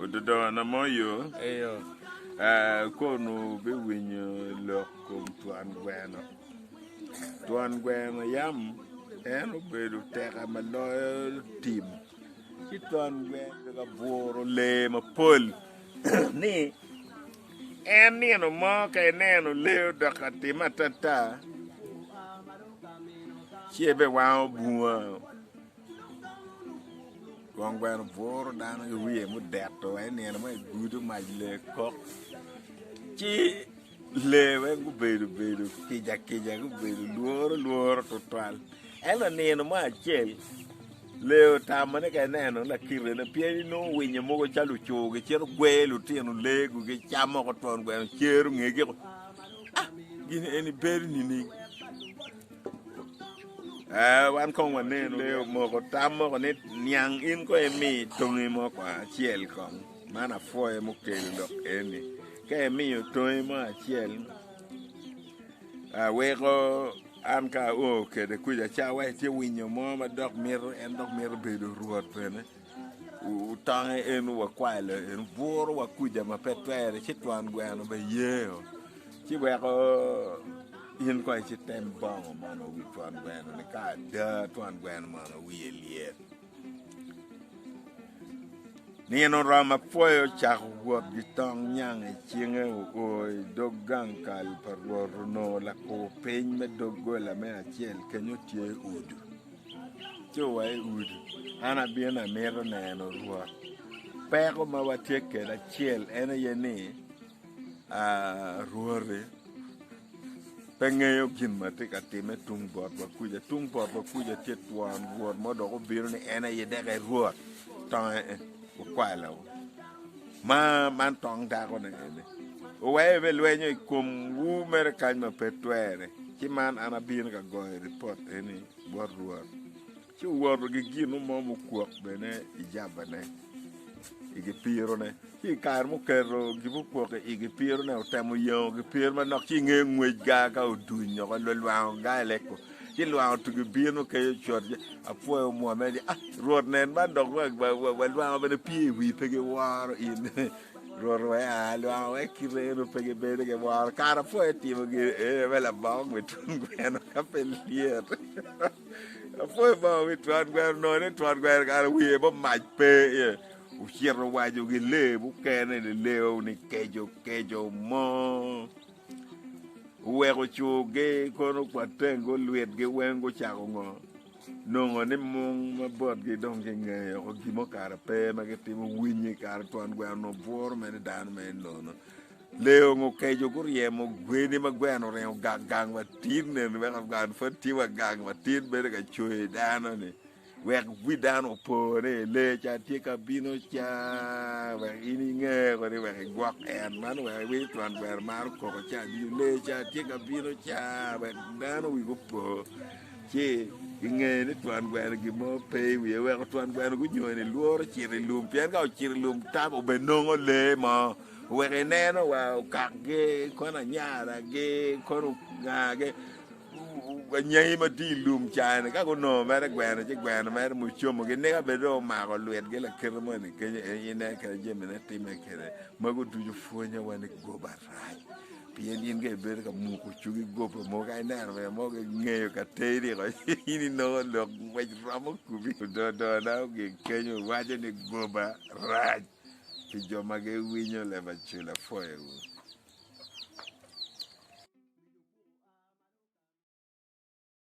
Ododona mo yo. Eyo. Kono wubiwinyo lok kom twon gweno. Twon gweno yam en obedo teka ma loyo tim, ci twon gweno ka buro lee mapol ni en nino mo ka eneno lee odok ka time atata ci ebiwango bunga. Twon gweno buro dano ki wiye mudeto wa i nino mo igudo mac lee kok ci lee weng gubedo bedo kica kica gubedo lworo lworo tutwal ento nino mo acel lee otamo ni ka eneno lakitene pien inongo winyo mogo calo ocur gicito gweyo lutino lee gu gicamo woko twon gweno cero ngegi woko ah gin eni bedo nining? Wan kong wanenu lee omoko tam moko ni niang in kong imi tongi mo kong acel kong man apwoye mukelo lok eni ka imiyo tongi mo acel weko an ka ao kwede kuca ca wa itye winyo mo ma dok mito en dok mito bedo rwot bene otonge en wakwalo en buro wa kuca ma pe twere ci twon gweno bene yeo. Ci weko in kong icitem bongo mono wi twon gweno-ni ka ada twon gweno mono wiye lyet. Nino oromo apwoyo ocako wot ki tong nyang i cinge oo i dog gang kal pa Rwot onongo lakur piny me doggola me acel kenyo tye udu. Ci owa i udu, an abino amito neno Rwot. Peko ma watye kwede acel en aye ni Rwot-ti pe ngeyo gin ma tye ka timme tung botwa kuca. Tung botwa kuca tye twon rwot mo dok obino ni en aye dek erwot tonge okwalo ma man tong dakone eni oweko bene lwenyo i komwu mere kany ma pe twere ci man an abino ka goyo ripot eni bot Rwot. Ci owoto ki gin mo mukwok bene i jabane, i gipirone. Ci i kare muketo gin mukwok i gipirone, otemo yengo gipiro manok, ci inge ngwec ga ka oduny oko, lwango gale ko. Ci lwango tugi bino keco cut, apwoyo omwome ni, Ah, Rwot nen man dok walwango bene pye i wi pe giworo in. Rwot owaco, Ah, lwango wek kite eno pe gibedo giworo. Kare apwoyo timo gin eno me labongo wi tun gweno ka pe lyet. Apwoyo bongo wi twon gweno onongo ni twon gweno kare wiye mo mac pe iye. Ocito owaco ki lee mukene ni lee ni keco keco mo. Oweko curgi kono kwateng gulwitgi weng gucako ngo nongo ni mung ma botgi dong kingeyo oko gin mo kare pe ma gitimo winyi kare twon gweno onongo bwuro mere dano mere nono. Lee ongo keco guryemo gweni ma gweno oringo gang gang matin eni wek gang pud tye wa gang matin bedo ka coyo dano ni wek wi dano opo ni lee ca tye ka bino ca wek in inge ko ni wek igwok en man wek iwiny twon gweno maro koko ca ducu lee ca tye ka bino ca wek dano wigi opo ci inge ni twon gweno gin mo pe i wiye weko twon gweno gunyo ni lworo cito i lum pien ka ocito i lum tam obenongo lee mo. Wek ineno wa okakgi, kono anyaragi, kono ngagi, anyangi ma tye i lum ca-ni, ka gunongo mere gweno ci gweno mere mucomogi, nika bene dong omako lwitgi lakite moni kenyo, en inen kit ma jamine timme kwede. Mago ducu pwonyowa ni goba rac, pien in ka ibedo ka muko cugi goba mogo ka ineno bene mogo ingeyo ka teri oko in inongo lok ngwec romo kubi. Ododona ogik kenyo waco ni goba rac. Pi jo ma giwinyo leb acula, apwoyowu.